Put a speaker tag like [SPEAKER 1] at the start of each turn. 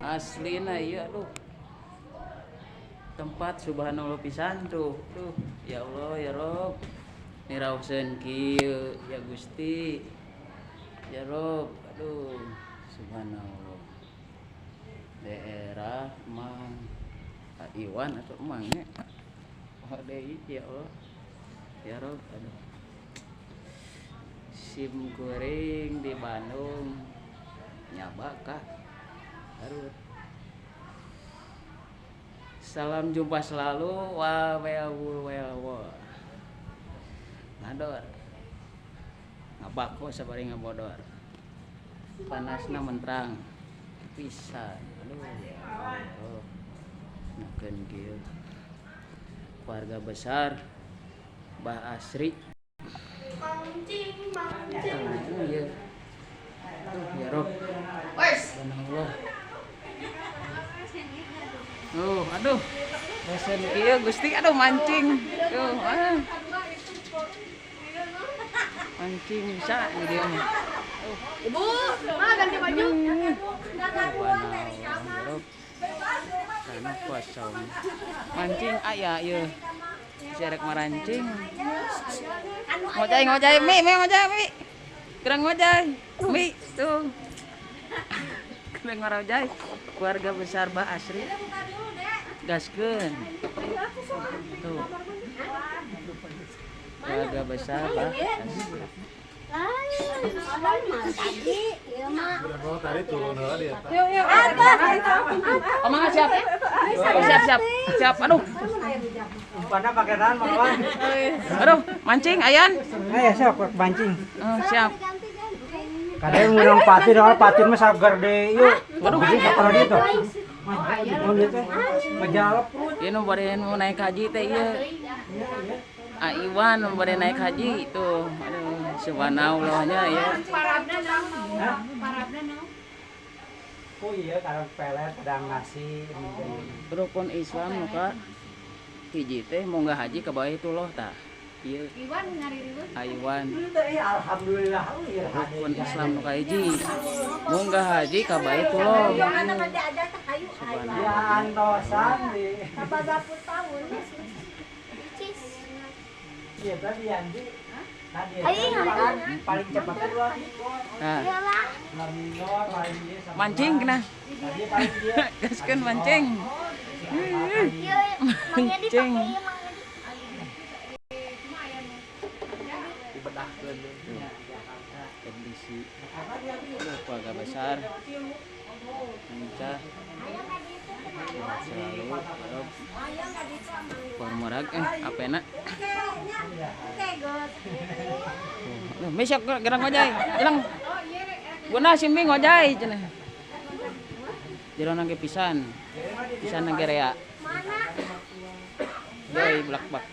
[SPEAKER 1] Aslina ieu aduh. Tempat subhanallah pisan tuh. Tuh, ya Allah ya Rob. Niraoseun kieu ya Gusti. Ya Rob, aduh subhanallah. Daerah Mang Iwan atau Mang nya. Oh deui ya Allah. Ya Rob, aduh. Sim goreng di Bandung nyaba kah Garut. Salam jumpa selalu wa wa ngador ngabako sabari ngabodor panasna menterang pisan aduh ya Allah nakeun kieu keluarga besar Bah Asri. Mancing. Iya. Tuh, ya Rob. Subhanallah. Oh, aduh. Resen kieu Gusti, aduh mancing. Tuh, ah. Mancing bisa di dieu mah.
[SPEAKER 2] Ibu, mah ganti baju.
[SPEAKER 1] Subhanallah. Karena kosong. Mancing aya ieu. Jarek marancing. Ngojay ngojay mi mi ngojay mi. Gerang ngojay. Mi tuh. Gerang ngojay. Keluarga besar Bah Asri. Gaskeun. Tuh. Keluarga besar Bah Asri. Oh, mangga siap. Oh, siap siap. Siap. Aduh.
[SPEAKER 3] Umpannya pakai tangan, Bang.
[SPEAKER 1] Aduh, mancing ayan.
[SPEAKER 3] Ya siap mancing.
[SPEAKER 1] Oh, siap.
[SPEAKER 3] Kadang ngundang patin, soal patin mah sagar deh ieu.
[SPEAKER 1] Waduh,
[SPEAKER 3] kalau gitu. Ngejalep.
[SPEAKER 1] Ieu nu bade nu naik haji teh ieu. Ah Iwan nu bade naik haji tuh. Aduh, subhanallahnya ya.
[SPEAKER 2] Parabna naon? Parabna naon?
[SPEAKER 3] Oh iya, kadang pelet, kadang nasi.
[SPEAKER 1] Rukun Islam nu ka hiji teh munggah haji ka Baitullah tah. Ieu.
[SPEAKER 2] Iwan ngaririweuh.
[SPEAKER 1] Iwan.
[SPEAKER 3] Alhamdulillah.
[SPEAKER 1] Rukun Islam nu ka hiji. Munggah haji ka Baitullah.
[SPEAKER 3] Ya antosan di.
[SPEAKER 2] tahun.
[SPEAKER 3] Iya tadi Andi. Tadi paling cepat dua.
[SPEAKER 1] Nah. Mancing kena. Gaskeun mancing. Mancing. Dibedahkeun kondisi keluarga besar. Lancar. Selalu Rob. Murag apa enak? Loh, besok gerang ngojay, jelang. Guna simbi ngojay cenah. Jero nangge pisan. Pisan nangge rea. Deui blak-blak.